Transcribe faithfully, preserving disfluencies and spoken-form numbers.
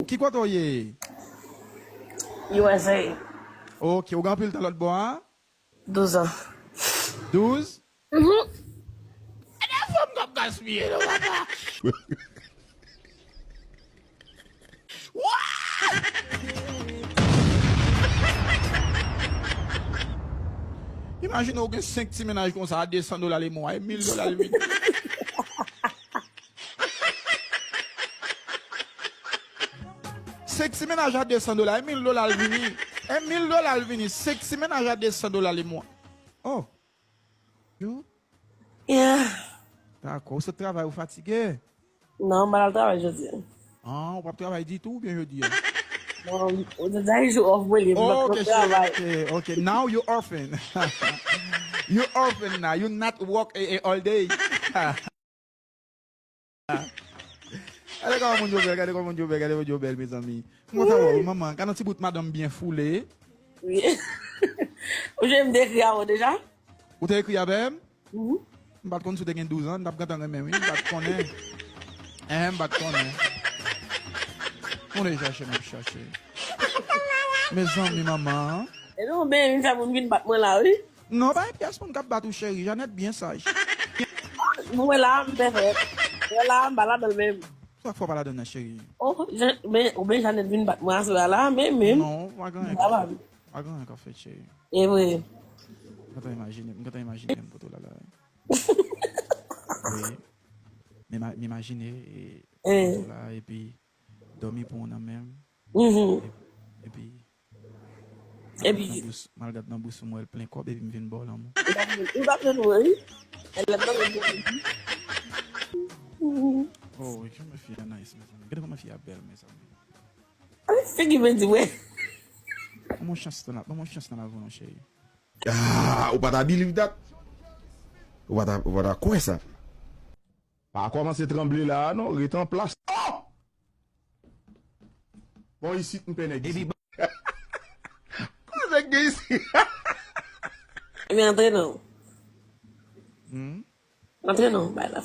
Ki kote w ye? U S A. Ok, ou gen anpil tan lòt bò a? Douz an. Douz? Gade fanm k ap gaspiye non papa. Imajine ou gen senk ti mennaj konsa a de san dola le mwa, e mil dola l vini. Senk ti mennaj a de san dola, e mil dola l vini. E mil dola l vini, senk ti mennaj a de san dola le mwa. Oh. Yo. Yeah. Dakò, ou sot travay, ou fatige? Non, m pa al travay jodi a. Ah, ou p ap travay ditou oubyen jodi a? Non, ou te day jou off mwen li, m Oh, pa ok, travay. Ok, ok. Now you orphan. You orphan now. You not work a, a all day. Gade kòman moun yo bèl, gade kòman moun yo bèl, gade moun yo bèl, mezanmi. M kontan wè w, manman. Gade yon ti bout madanm byen foule. Wi. Ou je m dekri a ou deja? Ou te ekri avè m? Mhm. M pa t konn si w te gen douz an, m t ap gentan renmen wi, m pa t konnen. Eh, m pa t konnen. Mwen te chache, m ap chache. Mezanmi, manman. E non, men, sa moun vin bat mwen la, wi. Non, pa gen pyès moun k ap bat ou, cheri. Janet byen saj. Mwen la, m pèfèt. Mwen la, m pa ladan l menm. Sa k fè w pa ladan nan, cheri? Oh, Jan- men, ou ben Janet vin bat mwen aswè a la, men, men. Non, pa gen anyen Sa k va. ap fèt. Pa gen anyen k ap fèt, cheri. E vre. M gentan imajine, m gentan imajine m poto la la. Wi. M ima- m imajine e, Eh. poto la, epi dòmi pou w nan men m. Mhm. Epi Epi, nan bous, m al gad nan bous ou, m wè l plen kòb epi m vin ba w lanmou. ou pa jwenn mwen, wi. El la nan mwen. Oh, wi, kòman fi a nice, mezanmi. Gade kòman fi a bèl, mezanmi. Figi men di mwen. Ban m yon chans nan la, ban m yon chans nan lavi w non, cheri. Ah, ou pa ta believe that? Ou pa ta, ou pa ta kwè sa? Pa kòmanse tranble la a non, ret an plas. Oh! Bon, isit m pè nèg isit. Kote nèg gen isit? Ebyen, antre non. Hmm? Antre non, bay la.